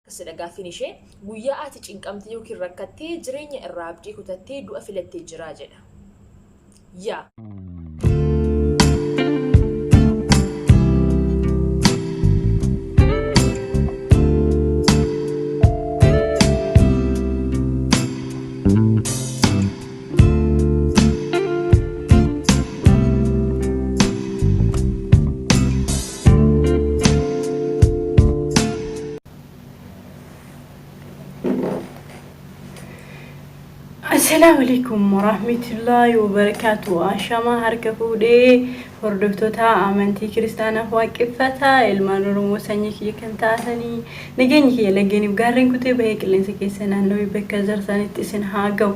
Akkasidha gaaffiin ishee guyyaa ati cinqamtee yookiin rakkattee jireenya irraa abdii kutattee du'a filattee jiraa jedha. Yaa. Assalaamu alaikum warahmatullahi wabarakatuh. Ashamaa harka fuudhee hordoftoota amantii kiristaanaaf waaqeffataa ilmaan Oromoo sanyii kiyya kan taatanii nageenyi kiyya laggeeniif gaarreen kutee bahee qilleensa keessa naannawii bakka zarsaanitti isin haa ga'u.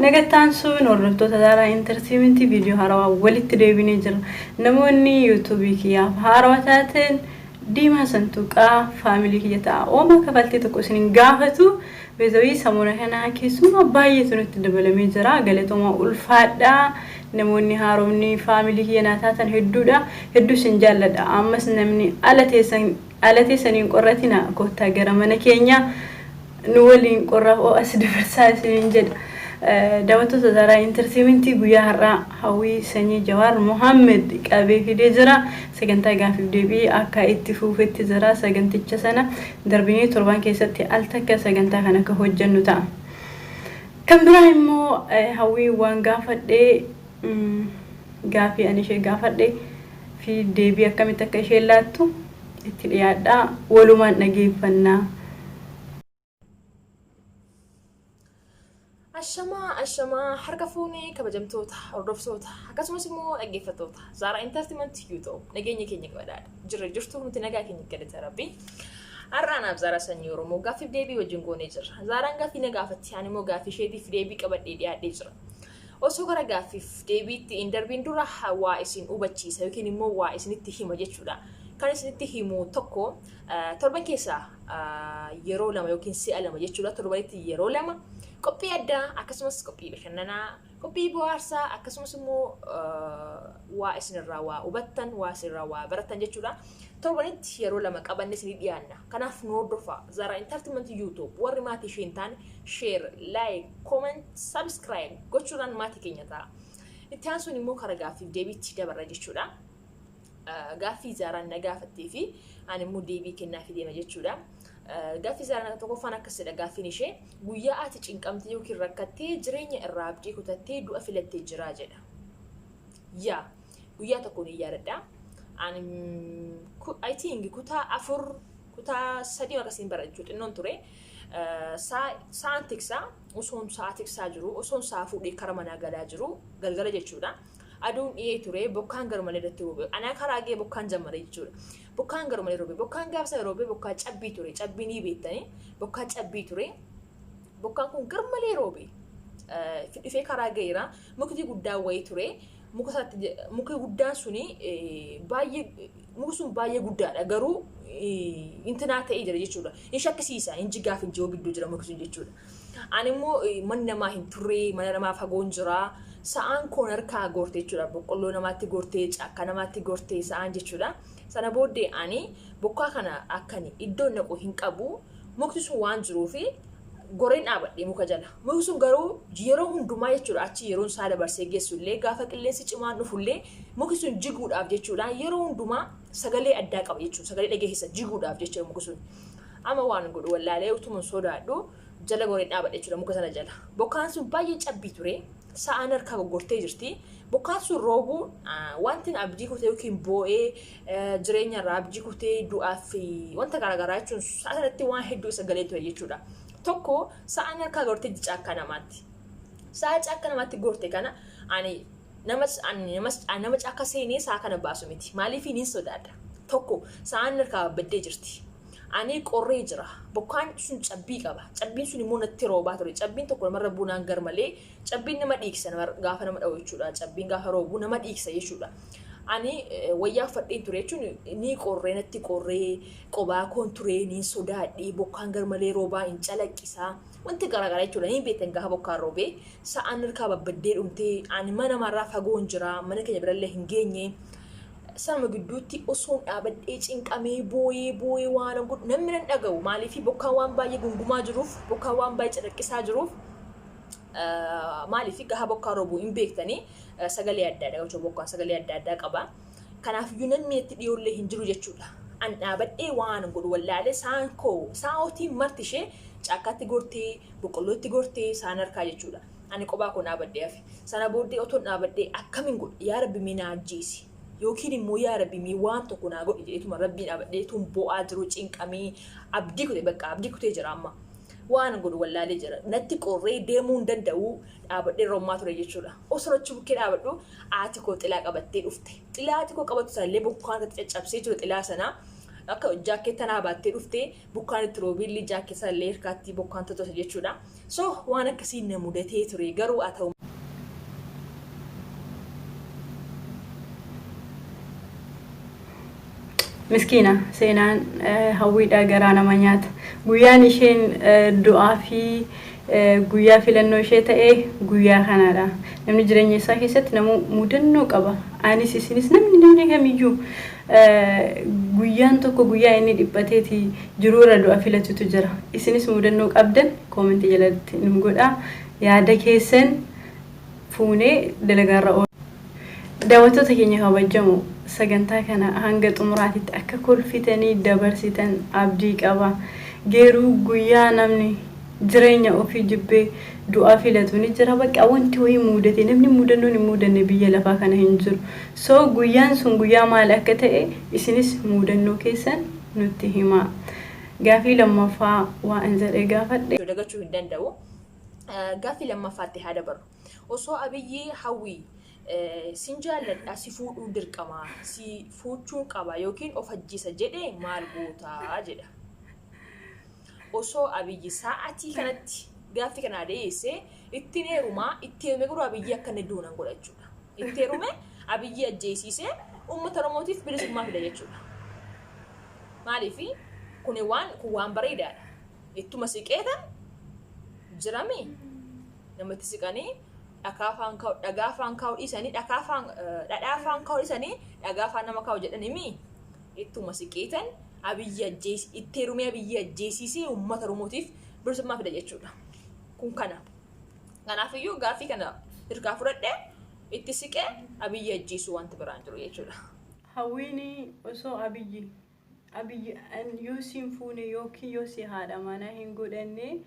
Nagattaan sun hordoftoota Zaaraa Intartiimentii viidiyoo haarawaa walitti deebinee jira. Namoonni yuutuubii kiyyaaf haarawaa taatan diimaa san tuqaa faamilii kiyya ta'a. Oomaa kafaltii tokko isin hin gaafatu. Beezawii samoona kana keessummaa baay'eetu nutti dabalamee jira. Galatoomaa ulfaadhaa. Namoonni haaromni faamilii kiyya naa taatan hedduudha. Hedduu isin jaalladha. Ammas namni ala teessan ala teessan hin qorratina kottaa gara mana keenyaa. Nu waliin qorraaf ho'as dabarsaa isiniin jedha. Daawwattoota Zaaraa Intarteementii guyyaa har'aa Hawwii Sanyii Jawaar Mohaammed qabee fidee jira. Sagantaa gaaffiif deebii akka itti fuufetti jira. Saganticha sana darbinee torban keessatti al takka sagantaa kana akka hojjennu ta'a. Kan biraa immoo Hawwii waan gaafadhe gaaffii ani ishee gaafadhe fi deebii akkamitti akka isheen laattu itti dhiyaadhaa walumaan dhageeffannaa. Ashamaa ashamaa harka fuunee kabajamtoota hordoftoota akkasumas immoo dhaggeeffattoota Zaaraa Intartimanti YouTube nageenya keenya qabadaadha. Jirra jirtu nuti nagaa keenya galata rabbi. Har'a anaaf Zaaraa sanyii Oromoo gaaffiif deebii wajjin goonee jirra. Zaaraan gaaffii na gaafatti ani immoo gaaffii isheetiif deebii qabadhee dhiyaadhee jira. Osoo gara gaaffiif deebiitti hin darbiin dura waa isin hubachiisa yookiin immoo waa isinitti hima jechuudha. Kan isinitti himu tokko torban keessaa yeroo lama yookiin si'a lama jechuudha. Torbanitti yeroo lama qophii addaa akkasumas qophii bashannanaa, qophii bohaarsaa akkasumas immoo waa isinirraa waa hubattan, waa isinirraa waa barattan jechuudha. Torbanitti yeroo lama qabanne isinii dhiyaanna. Kanaaf nu hordofaa. Zara Entertainment YouTube warri maatii ishee hin taane share, like, comment, subscribe gochuudhaan maatii keenya ta'a. Itti aansuun immoo karaa gaaffiif deebiitti dabarra jechuudha. Gaaffii Zaaraan na gaafattee fi ani immoo deebii kennaafii deema jechuudha. Gaaffii Zaaraan tokkoffaan akkasidha gaaffiin ishee guyyaa ati cinqamtee yookiin rakkattee jireenya irraa abdii kutattee du'a filattee jiraa jedha. Yaa guyyaa tokko ni yaadadha. Ani I think kutaa 4 kutaa 3 akkasiin bara jechuudha xinnoon ture. Sa'aan tiksaa osoon sa'a tiksaa jiru osoon sa'a fuudhee kara manaa galaa jiru galgala jechuudha. Aduun dhiyee ture bokkaan garmalee irratti roobe. Anaa karaa ga'ee bokkaan jammare jechuudha. Bokkaan garmalee roobe. Bokkaan gaafsa roobe bokkaa cabbii ture. Cabbii ni beektanii bokkaa cabbii ture. Bokkaan kun garmalee roobe. Dhufee karaa ga'eera. Mukti guddaan wayii ture. Muka isaatti muki guddaan suni baay'ee muki sun baay'ee guddaadha garuu intinaa ta'ee jira jechuudha. Hin shakkisiisa hin jigaaf hin jiguu gidduu jira muki sun jechuudha. Ani immoo manni namaa hin turre mana namaa fagoon jira. Sa'aan koon harkaa gorte jechuudha. Boqqolloo namaatti gortee caakkaa namaatti gortee sa'aan jechuudha. Sana booddee ani bokkaa kana akkani iddoon naqu hin qabu. Mukti sun waan jiruufi goreen dhaabadhe muka jala. Mukti sun garuu yeroo hundumaa jechuudha achi yeroon isaa dabarsee geessu illee gaafa qilleensi cimaan dhufu illee muki sun jiguudhaaf jechuudha yeroo hundumaa sagalee addaa qaba jechuudha sagalee dhageessisa jiguudhaaf jechuudha muki sun. Amma waan godhu wallaalee utuma sodaadhu jala goreen dhaabadhe jechuudha muka sana jala. Bokkaan sun baay'ee cabbii ture. Sa'aan harkaa goggortee jirti. Bokkaan sun roobuu wanti abdii kutee yookiin boo'ee jireenya irraa abdii kutee du'aa fi wanta garaagaraa jechuun sa'a sanatti waan hedduu isa galee ture jechuudha. Tokko sa'aan harkaa gortee caakkaa namaatti. Sa'a caakkaa namaatti gorte kana ani nama ani nama caakkaa seenee sa'a kana baasu miti. Maaliif niin sodaadha. Tokko sa'aan harkaa baddee jirti. Ani qorree jira. Bokkaan sun cabbii qaba. Cabbiin sun immoo natti roobaa ture. Cabbiin tokko namarra buunaan gar malee cabbiin nama dhiigsa gaafa nama dha'u jechuudha. Cabbiin gaafa roobu nama dhiigsa jechuudha. Ani wayyaa uffadheen ture jechuun ni qorree natti qorree qobaa koon ture niin sodaadhe bokkaan gar malee roobaa hin calaqqisaa wanti garaagaraa jechuudha. Ni beektan gaafa bokkaan roobee sa'aan harkaa babbaddee dhumtee ani mana namarraa fagoon jira mana keenya birallee hin geenye. Sanuma gidduutti osoon dhaabadhee cinqamee booyee booyee waan godhu namni nan dhaga'u. Maaliif bokkaan waan baay'ee gungumaa jiruuf, bokkaan waan baay'ee calaqqisaa jiruuf, maaliif gaha bokkaa roobuu hin beektanii, sagalee adda addaa jechuudha, bokkaan sagalee adda addaa qaba. Kanaafiyyuu namni itti dhiyoollee hin jiru jechuudha. An dhaabadhee waan godhu wallaalee, saan koo sa'aatiin marti ishee caakkaatti gortee, boqqollootti gortee saan harkaa jechuudha. Ani kophaa koo dhaabadhee hafe. Sana booddee otoon dhaabadhee akkamiin godhu, yaa Rabbi mee na ajjeesi, yookiin immoo yaa Rabbi mee waan tokko naa godhi jedheetuma Rabbiin dhaabadhee tun bo'aa jiru, cinqamee abdii kutee, bakka abdii kutee jira amma. Waan godhu wallaalee jira. Natti qorree deemuu hin danda'u, dhaabadhee rommaa ture jechuudha. Osoo achi bukkee dhaabadhu haati koo xilaa qabattee dhufte. Xilaa haati koo qabattu sanallee bokkaan irratti caccabsee jiru xilaa sana. Akka jaakkeetta naa baattee dhuftee, bokkaan itti roobilli jaakkeetta sanallee harkaatti bokkaan tottose jechuudha. So waan akkasii na mudatee ture, garuu haa ta'u Miskiina, seenaan Hawwiidhaa garaa nama nyaata. Guyyaan isheen du'aa fi guyyaa filannoo ishee ta'e guyyaa kanaadha. Namni jireenya isaa keessatti nama mudannoo qaba. Anis, isinis, namni kamiyyuu guyyaan tokko guyyaa inni dhiphateeti jiruu irra du'a filatutu jira. Isinis mudannoo qabdan koomentii jalatti nu godhaa. Yaada keessan fuunee dalagaarra oola. Daawwattoota keenya kabajamoo, sagantaa kana hanga xumuraatitti akka kolfitanii dabarsitan abdii qaba. Geeruu guyyaa namni jireenya ofii jibbee du'a filatu ni jira. Bakka wanti wayii mudate, namni mudannoon hin mudanne biyya lafaa kana hin jiru. So guyyaan sun guyyaa maal akka ta'e isinis mudannoo keessan nutti himaa. Gaafii lammaffaa waan jedhee gaafadhe. Dagachuu hin danda'u. Gaaffii lammaffaatti haa dabarru. Osoo Abiyyi Hawwii sin jaalladha, si fuudhuun dirqama, si fuuchuun qaba yookiin of ajjeesa jedhee maal gootaa jedha. Osoo Abiyyi sa'aatii kanatti gaaffii kanaa dhiyeessee, ittiin heerumaa, itti heerume garuu Abiyyi akka inni duunan godha jechuudha. Itti heerume Abiyyi ajjeesiisee uummata Oromootiif bilisummaa fida jechuudha. Maaliif kuni waan kun waan bareedaadha. Ittuma siqeetan jirami namatti siqanii dhakaa afaan kaa'u, dhagaa afaan kaa'u dhiisanii dhakaa afaan, dhadhaa afaan kaa'u dhiisanii dhagaa afaan nama kaa'u jedhanii mi ittuma siqeetan Abiyyi ajjeesi, itti heerumee Abiyyi ajjeesiisee uummata Oromootiif bilisummaa fida jechuudha. Kun kana. Kanaafiyyuu gaaffii kana hirkaa fudhadhee itti siqee Abiyyi ajjeesuu wanti biraan jiru jechuudha. Hawwiin osoo Abiyyi yoo siin fuune yookiin yoo si haadha manaa hin godhanne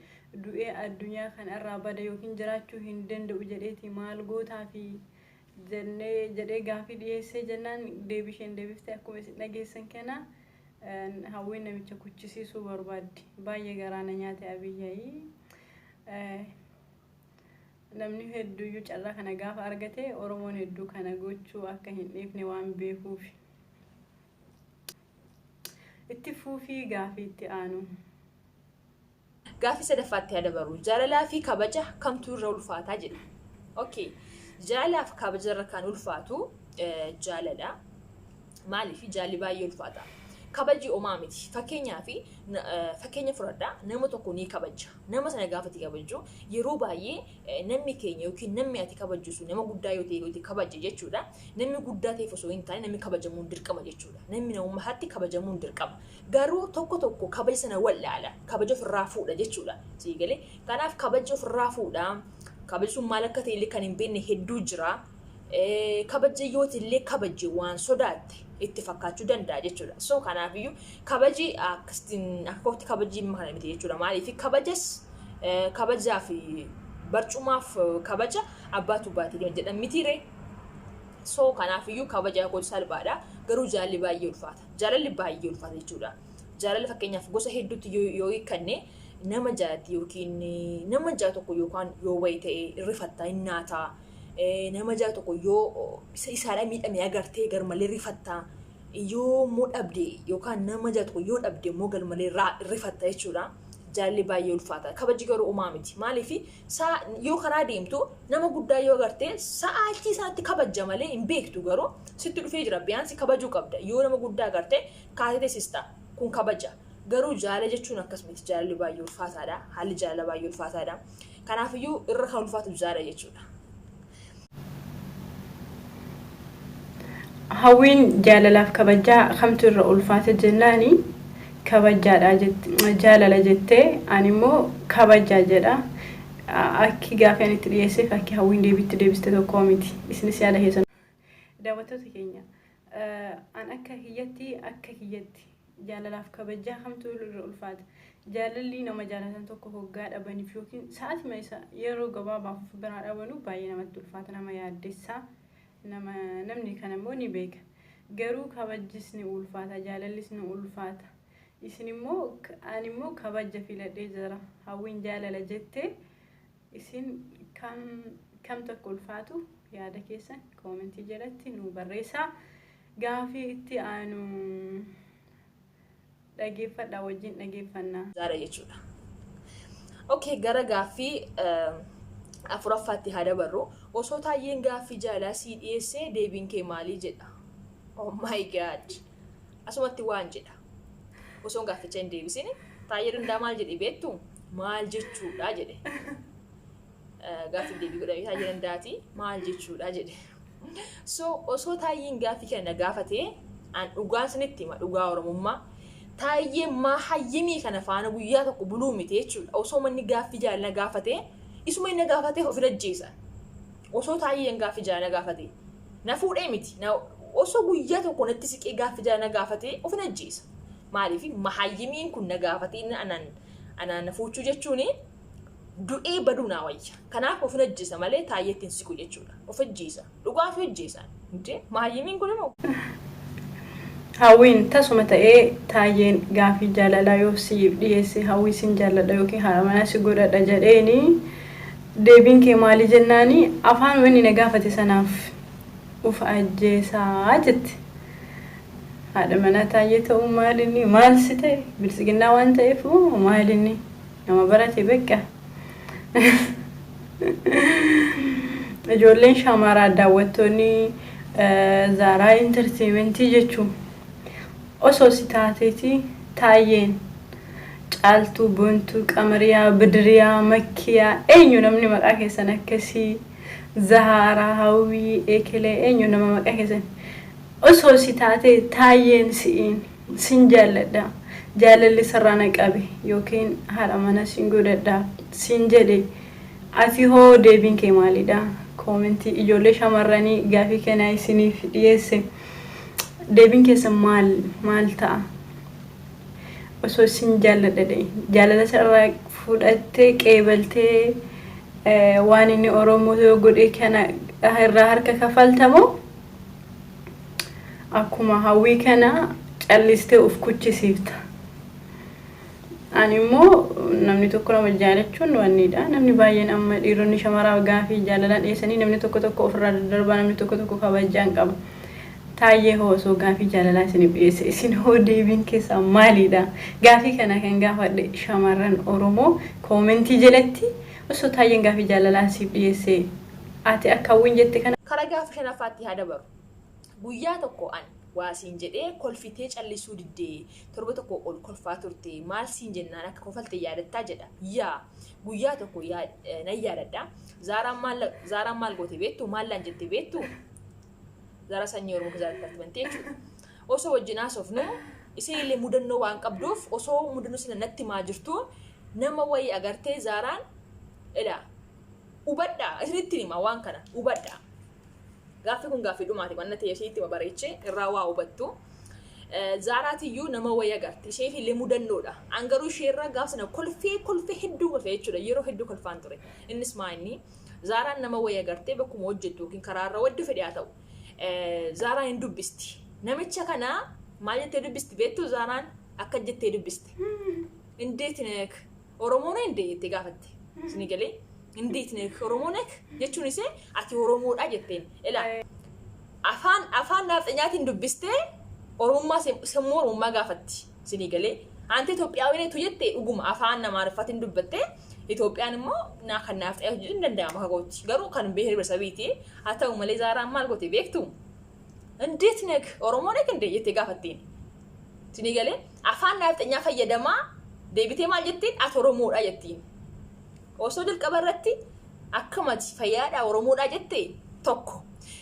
du'ee addunyaa kanarraa bada yookiin jiraachuu hin danda'u jedheeti maal gootaa fi jennee jedhee gaafii dhiyeessee jennaan, deebii isheen deebifte akkuma isin dhageessan kana, Hawwiin namicha kuchisiisuu barbaaddi. Baay'ee garaa na nyaate Abiyyi. Namni hedduuyyuu carraa kana gaafa argate Oromoon hedduu kana gochuu akka hin dhiifne waan beekuuf. Itti fuufii gaafii itti aanu. Gaaffii sadaffaatti haa dabarru. Jaalalaa fi kabaja kamtu irra ulfaataa jedha. Okay. Jaalalaa fi kabaja irra kan ulfaatu jaalala. Maaliif jaalli baay'ee ulfaata. Kabaji omaa miti. Fakkeenyaaf, fakkeenya fudhadhaa, nama tokko ni kabaja. Nama sana gaafa ati kabajju yeroo baay'ee namni keenya yookiin namni ati kabajju sun nama guddaa yoo ta'e, yoo kabaje jechuudha. Namni guddaa ta'eef osoo hin taane namni kabajamuun dirqama jechuudha. Namni namummaatti kabajamuun dirqama. Garuu tokko tokko kabaja sana wallaala. Kabaja ofirraa fuudha jechuudha. Sii galee? Kanaaf kabaja ofirraa fuudha. Kabaji sun maal akka ta'e illee kan hin beekne hedduu jira. Kabaja yooti illee kabaje waan sodaatte itti fakkaachuu danda'a jechuudha. So kanaafiyyuu kabaji akkasitiin akka kootti kabaji dhimma kana miti jechuudha. Maaliif kabajas kabajaa fi barcumaaf kabaja abbaatu baatee deema jedhan mitiire. So kanaafiyyuu kabaja kootti salphaadha. Garuu jaalalli baay'ee ulfaata. Jaalalli baay'ee ulfaata jechuudha. Jaalalli fakkeenyaaf gosa hedduutti yoo hiikkanne, nama jaalatti yookiin nama jaalatu tokko yookaan yoo wayi ta'e rifatta, hin naataa. Nama jaalatu tokko yoo isaadhaan miidhame agartee garmalee rifatta. Yoo immoo dhabde yookaan nama jaalatu tokko yoo dhabde immoo garmalee rifatta jechuudha. Jaalalli baay'ee ulfaata. Kabaji garuu homaa miti. Maaliif yoo karaa deemtu nama guddaa yoo agarte sa'aatii sanatti kabajja malee hin beektu, garuu sitti dhufee jira. Biyaansi kabajuu qabda. Yoo nama guddaa agarte kaatee teessista. Kun kabaja. Garuu jaalala jechuun akkas miti. Jaalalli baay'ee ulfaataadha. Haalli jaalala baay'ee ulfaataadha. Kanaafiyyuu irra kan ulfaatu jaalala jechuudha. Hawwiin jaalalaaf kabajaa kamtu irra ulfaata jennaani kabajaadha jaalala jettee, ani immoo kabajaa jedha. Akki gaafii ani itti dhiyeesseef akki Hawwiin deebiitti deebiste tokko miti. Isinis yaada keessan. Daawwattoota keenya, an akka kiyyatti jaalalaaf kabajaa kamtu irra ulfaata? Jaalalli nama jaalatan tokko hoggaa dhabaniif yookiin sa'aatima isa yeroo gabaabaaf of biraa dhabanuu baay'ee namatti ulfaata, nama yaaddessaa, nama namni kana immoo ni beeka. Garuu kabajjis ni ulfaata, jaalallis ni ulfaata. Isin immoo, ani immoo kabaja filadhee jira. Hawwiin jaalala jettee, isin kam kam tokko ulfaatu? Yaada keessan koomentii jalatti nu barreessaa. Gaafii itti aanu dhageeffadha, wajjin dhageeffannaa. Zaara jechuudha. Okay, gara gaaffii afuraffaatti haa dabarru. Osoo Taayyeen gaaffii jaalalaa sii dhiyeessee deebiin kee maalii jedha? Oh my God. Asumatti waan jedha. Osoo gaafficha hin deebisin, Taayyee Danda'a maal jedhe beektu? Maal jechuudha jedhe. Gaaffii deebii godhamee Taayyee Danda'aati maal jechuudha jedhe. So osoo Taayyeen gaaffii kana na gaafatee, an dhugaa isinitti hima, dhugaa Oromummaa. Taayyeen maa hayyimii kana faana guyyaa tokko buluu miti jechuudha. Osoo manni gaaffii jaalala gaafatee, isuma inni gaafatee of ajjeesan. Osoo Taayyeen gaaffii jaalala gaafatee na fuudhee miti. Osoo guyyaa tokko natti siqee gaaffii jaalala gaafatee of ajjeesa. Maaliif mahayyimiin kun na gaafatee anaan na fuuchuu jechuun du'ee baduu naa wayya. Kanaaf of ajjeesa malee Taayyeetti hin siqu jechuudha. Of ajjeesa. Dhugaa of ajjeesa. Mahayyimiin kun immoo. Hawwiin tasuma ta'ee Taayyeen gaafii jaalalaa yoo siif dhiyeesse, "Hawwii, sin jaalladha yookiin haadha manaa si godhadha" jedheeni, deebiin kee maali jennaani, afaan inni na gaafate sanaaf uf ajjeesaa jette. Haadha manaa Taayyee ta'uu maalinni maal si ta'e? Biltsiginnaa waan ta'eef moo maalinni? Nama barate beekka. Ijoolleen shamaraa daawwattoonni Zaaraa Entertainmentii jechuun, osoo si taateeti Taayyeen Caaltuu, Boontuu, Qamariyaa, Bidiriyaa, Makkiyaa, eenyu namni maqaa keessan akkasii, Zahaaraa, Hawwii, Eekelee, eenyu nama maqaa keessan, osoo si taatee Taayyeen si'iin "Sin jaalladha, jaalalli sirraa na qabe" yookiin "Haadha mana sin godhadha" siin jedhe, ati hoo deebiin kee maalidha? Koomentii ijoollee shamarranii gaafii kenaa isiniif dhiyeesse, deebiin keessan maal maal ta'a? Osoo sin jaalladha jedhe, jaalala sirraa fudhattee qeebaltee waan inni Oromoo yoo godhe kana irraa harka kafaltamoo, akkuma Hawwii kana callistee of kuchisiifta? Ani immoo namni tokko nama jaalachuun wannidha. Namni baay'een amma dhiironni shamaraaf gaafii jaalalaan dhiyeessanii namni tokko tokko ofirraa daddarbaa, namni tokko tokko kabajaan qaba. Taayyee hoo osoo gaafii jaalalaa isiniif dhiyeesse, isin hoo deebiin keessaa maalidha? Gaafii kana kan gaafadhe shamarran Oromoo koomentii jalatti, osoo Taayyeen gaafii jaalalaa siif dhiyeesse, ati akka Hawwiin jette kana Kara gaaffii shanaffaatti haa dabaru. Guyyaa tokko an waa siin jedhee kolfitee callisuu diddee torba tokko ol kolfaa turte, maal siin jennaan akka kofalte yaadattaa jedha. Yaa, guyyaa tokko nan yaadadha. Zaaraan maal goote beektu? Maallaan jette beektu? Zaaraa sanyii Oromoo Zaara Departmentii jechuudha. Osoo wajjin haasofnu, isheen illee mudannoo waan qabduuf, osoo mudannoo sana natti himaa jirtu, nama wayii agartee Zaaraan. Ilaa, hubadhaa, isinitti hima, waan kana hubadhaa. Gaaffii kun gaaffii dhumaati waan ta'eef isinitti hima, bareechee irraa waa hubattu. Zaaraatiyyuu nama wayii agarte, isheef illee mudannoodha. An garuu isheerraa gaaf sana kolfee kolfee hedduu kolfee jechuudha. Yeroo hedduu kolfaan ture. Innis maa inni Zaaraan nama wayii agartee bakkuma hojjettu yookiin karaarra waddu fedhe haa ta'u. Zaaraan hin dubbisti. Namicha kana maal jettee dubbisti beektu? Zaaraan akka jettee dubbiste. "እንዴት ነህ? Oromoo ነህ እንዴ?" jettee gaafatte. Isin galee? "እንዴት ነህ? Oromoo ነህ?" jechuun isee "Ati Oromoodha?" jetteen. Ilaa, afaan naafxanyaatiin dubbistee Oromummaa, sammuu Oromummaa gaafatti. Isinii galee? "አንተ ኢትዮጵያዊ ነህ?" jette, dhuguma afaan Amaariffaatiin dubbatte. Itoophiyaan immoo naa kan naafxanyaa hojjetu hin danda'ama kakootti. Garuu kan beekni sabiiti. Haa ta'u malee Zaaraan maal goote beektu? "እንዴት ነህ? Oromoo ነህ እንዴ?" jettee gaafatteen. Isinii galee? Afaan naafxanyaa fayyadamaa deebitee maal jettiin? "Ati Oromoodha?" jettiin. Osoo jalqaba irratti "Akkamati, fayyaadha, Oromoodha?" jette tokko.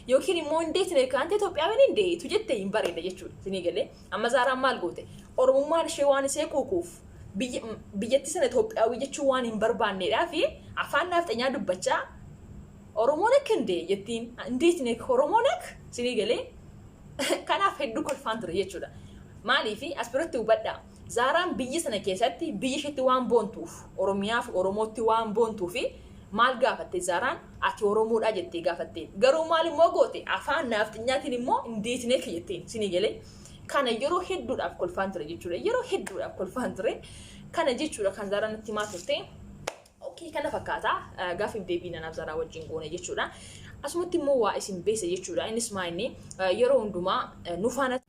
Yookiin immoo እንዴት ነህ አንተ ኢትዮጵያዊ እንዴ tu jette hin bareeda jechuudha. Isinii galee amma Zaaraan maal goote? Oromummaan ishee waan ishee quuquuf biyyatti sana Itoophiyaawii jechuu waan hin barbaanneedhaa fi afaan naafxanyaa dubbachaa Oromoo ነህ እንዴ jettiin, እንዴት ነህ Oromoo ነህ isinii galee kanaaf hedduu kolfaan ture jechuudha. Maaliif as biratti hubadhaa. Zaaraan biyya sana keessatti biyya isheetti waan boontuuf, Oromiyaa fi Oromootti waan boontuuf maal gaafatte Zaaraan? Ati Oromoodha jettee gaafatte. Garuu maal immoo goote? Afaan naafxinyaatiin immoo እንዴት ነህ jetteen isinii galee. Kana yeroo hedduudhaaf kolfaan ture jechuudha. Yeroo hedduudhaaf kolfaan ture. Kana jechuudha kan Zaaraan natti himaa turte. Okay, kana fakkaata gaafiif deebii nanaaf Zaaraa wajjin goone jechuudha. Asumatti immoo waa isin beese jechuudha. Innis maa inni yeroo hundumaa nu faana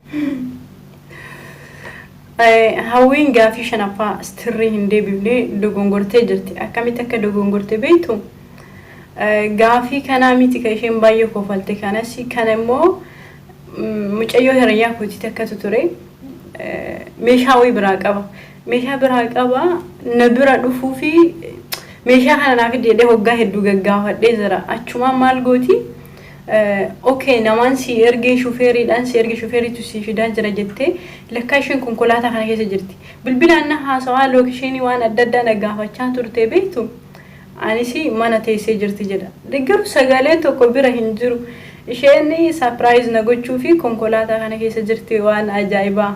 Hawwiin gaafii shanaffaa sirrii hin deebifne, dogongortee jirti. Akkamitti akka dogongorte beektu? Gaafii kanaa miti kan isheen baay'ee kofalte kanas. Kana immoo mucayyoo hiriyyaa kootiitti akkatu ture. Meeshaa wayii biraa qaba. Meeshaa biraa qaba, na bira dhufuu fi meeshaa kana naaf jedhee hoggaa hedduu gaggaafadhee jira. Achumaan maal gooti? Okay, namaan si ergee, shufeeriidhaan si ergee, shufeeriitu si fidaa jira jettee lakkaa isheen konkolaataa kana keessa jirti. Bilbilaan na haasawaa location waan adda addaa na gaafachaa turte beektu. Anis mana teessee jirti jedha. Garuu sagalee tokko bira hin jiru. Isheen surprise na gochuu fi konkolaataa kana keessa jirti, waan ajaa'ibaa.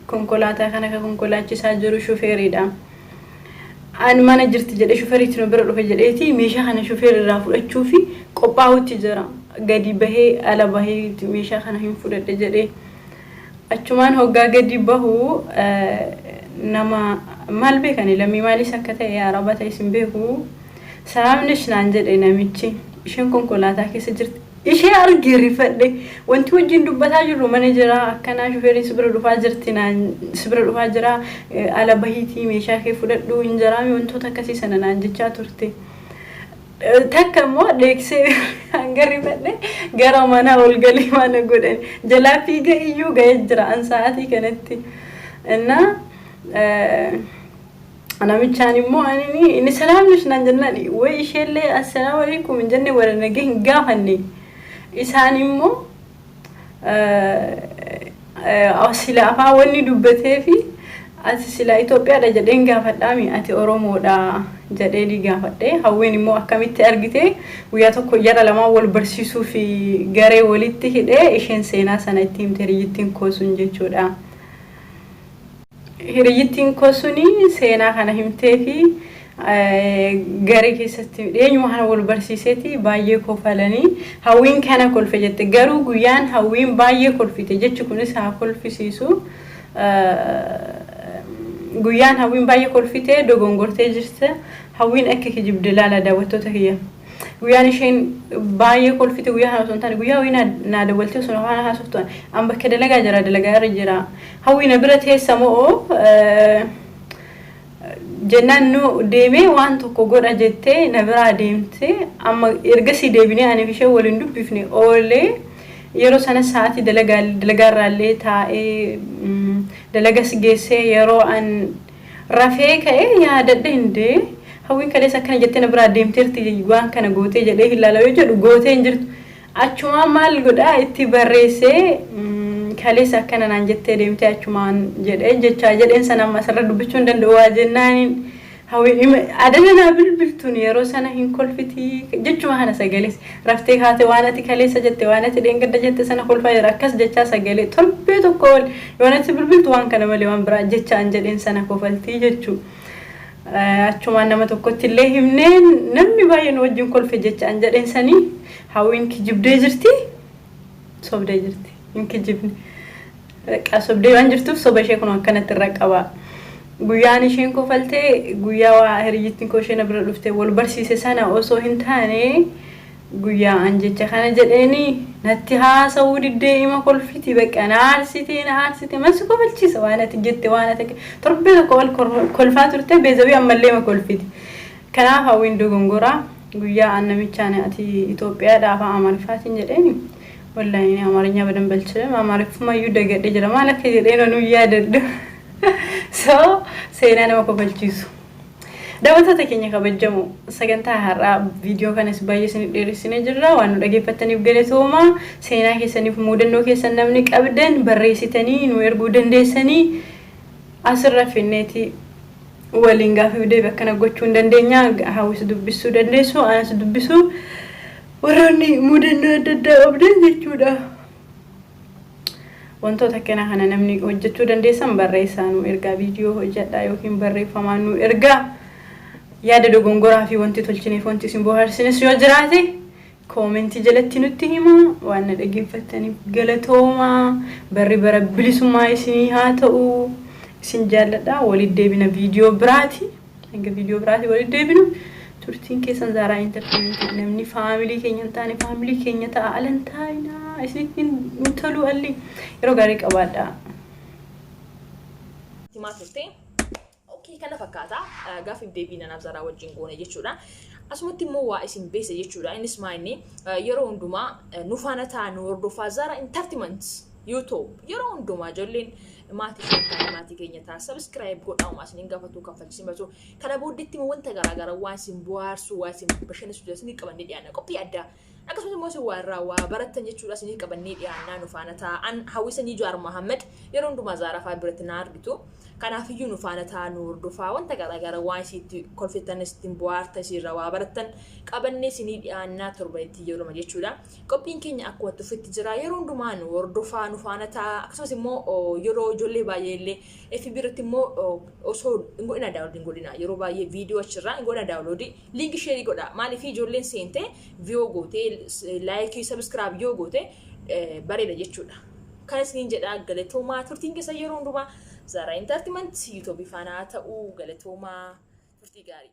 Konkolaataa kana kan konkolaachisaa jiru shufeeriidha. Ani mana jirti jedhee shufeeriitti nu bira dhufe jedheeti meeshaa kana shufeerirraa fudhachuu fi qophaa'utti jira. Gadi bahee, ala bahee meeshaa kana hin fudhadhe jedhee. Achumaan hoggaa gadi bahu nama maal beekani, lammii maalis akka ta'e, araba ta'e hin beeku. ሰላም ነሽ naan jedhe namichi. Isheen konkolaataa keessa jirti. Ishee argee rifadhe. Wanti wajjin dubbataa jirru mana jira, akkanaa shufeeriin si bira dhufaa jirti naan, si bira dhufaa jira, ala bahiitii meeshaa kee fudhadhu hin jiraami, wantoota akkasii sana naan jechaa turte. Takka immoo dheeksee hanga rifadhe gara manaa ol galii mana godhan jalaa fiiga iyyuu ga'ee jira an sa'aatii kanatti. Innaa namichaan immoo ani inni ሰላም ነሽ naan jennaan way isheellee السلام عليكم hin jenne, warra nagee hin gaafanne. Isaan immoo sila afaan wanni dubbatee fi ati sila Itoophiyaadha jedheen gaafadhaami, ati Oromoodha jedhee ni gaafadhe. Hawwiin immoo akkamitti argite? Guyyaa tokko jara lamaan wal barsiisuu fi garee walitti hidhee isheen seenaa sana itti himte, hiriyyittiin koo sun jechuudha. Hiriyyittiin koo suni seenaa kana himtee fi garee keessatti dhiyeenyuma kana wal barsiiseeti baay'ee kofalanii hawwiin kana kolfe jette. Garuu guyyaan hawwiin baay'ee kolfite jechi kunis haa kolfisiisu. Guyyaan hawwiin baay'ee kolfite dogongortee jirte. Hawwiin akka kijibde ilaala, daawwattoota kiyya. Guyyaan isheen baay'ee kolfite guyyaa kana osoo hin taane, guyyaa hawwii naa dawwaltee osoo afaan haasoftu an bakka dalagaa jira, dalagaa irra jira. Hawwii na bira teessa moo jennaan nu deemee waan tokko godha jettee na biraa deemte. Amma ergasii deebinee aniif ishee waliin dubbifne oolee yeroo sana sa'aatii dalagaa dalagaarraallee taa'ee dalagas geessee yeroo an rafee ka'ee yaadadhe hindee hawwiin kaleessa akkana jettee na biraa deemteerti, waan kana gootee jedhee hin laala yoo jedhu gootee hin jirtu. Achumaan maal godhaa, itti barreessee kaleessa akkana naan jettee deemtee achumaan jedhee jechaa jedheen sana amma asirra dubbachuu hin danda'u waa jennaaniin hawwiin adana naa bilbiltuun yeroo sana hin kolfitii jechuma kana sagalees raftee kaate waan ati kaleessa jette, waan ati dheengadda jette sana kolfaa jira akkas jechaa sagalee torbee tokko ol yoo natti bilbiltu waan kana malee waan biraa jechaan jedheen sana kofaltii jechuu. Achumaan nama tokkotti illee himneen namni baay'een wajjin kolfe jechaan jedheen sanii hawwiin kijibdee jirti, sobdee jirti, hin kijibne. Sobdee waan jirtuuf soba ishee kun akkanatti irra qaba. Guyyaan isheen kofaltee guyyaa waa hiriyyittiin koo isheen bira dhuftee wal barsiise sana osoo hin taane, guyyaa an jecha kana jedheeni natti haasawuu diddee ima kolfiti, bakka na aarsite, na aarsite, mansi kofalchiisa waan ati jette, waan ati torbee tokko wal kolfaa turte beezabii ammallee ma kolfiti. Kanaaf hawwiin dogongoraa guyyaa an namichaan ati Itoophiyaadha afaan Amaariffaatiin jedheeni wallaahi እኔ አማርኛ በደንብ አልችልም, Amaariffumayyuu dagadhe jira, maal akka jedheen onuu yaadadhu. So seenaa nama kofalchiisu. Daawwattoota keenya kabajamoo, sagantaa har'aa viidiyoo kanas baay'ee isin dheeressinee jirra. Waan nu dhageeffattaniif galatooma. Seenaa keessaniif mudannoo keessan namni qabdan barreessitanii nu erguu dandeessanii, asirra finneeti waliin gaaffii deebii akkana gochuu hin dandeenya. Hawwis dubbisuu dandeessu, anas dubbisuu, warroonni mudannoo adda addaa qabdan jechuudha. Wantoota akkanaa kana namni hojjechuu dandeessan barreessaa nu ergaa, viidiyoo hojjedhaa yookiin barreeffamaan nu ergaa. Yaada dogongoraa fi wanti tolchineef wanti isin bohaarsines yoo jiraate koomentii jalatti nutti hima. Waan na dhaggeeffattaniif galatoomaa. Barri bara bilisummaa isinii haa ta'u. Isin jaalladha. Walitti deebina viidiyoo biraati. Hanga viidiyoo biraati walitti deebinu, turtiin keessan Zaaraa Entertainment. Namni family keenya hin taane family keenya ta'a. Alan taa'inaa, isinitti nu tolu. Alli yeroo gaarii qabaadha. Himaa turte. Okay, kana fakkaata. Gaaffii deebii nanaaf Zaaraa wajjin goone jechuudha. Asumatti immoo waa isin beese jechuudha. Innis maa inni yeroo hundumaa nu faana ta'a, nu hordofaa Zaaraa Entertainment YouTube. Yeroo hundumaa ijoolleen maatii keenya, maatii keenya ta'a. Subscribe godhaa, uumaa isin gaafatu, kaffalchiisin batu. Kana booddeetti immoo wanta garaagaraa, waan isin bohaarsu, waan isin bashannansiisu isin qabannee dhiyaanna. Qophii addaa. Akkasumas immoo isin waa irraa waa barattan jechuudha, isin qabannee dhiyaannaa, nu faana ta'a. An hawwisanii Jawaar Mohaammed, yeroo hundumaa Zaaraa fa'aa biratti na argitu. Kanaafiyyuu nu faana ta'a, nu hordofaa, wanta garaagaraa, waan isitti kolfettan, ittiin bohaartan, isinirraa waa barattan qabannee isinii dhiyaannaa torbanitti yeroo lama jechuudha. Qophiin keenya akkuma tufetti jira. Yeroo hundumaa nu hordofaa, nu faana ta'a. Akkasumas immoo yeroo ijoollee baay'ee illee FB irratti immoo osoo hin godhina download, hin godhina. Yeroo baay'ee viidiyoo achirraa hin godhina download, link share godha. Maaliif ijoolleen seentee view gootee like, subscribe yoo goote bareeda jechuudha. Kan isiniin jedha, galatoomaa. Turtiin keessa yeroo hundumaa Zaaraa Entertainment YouTube faana ta'uu, galatoomaa, turtii gaarii.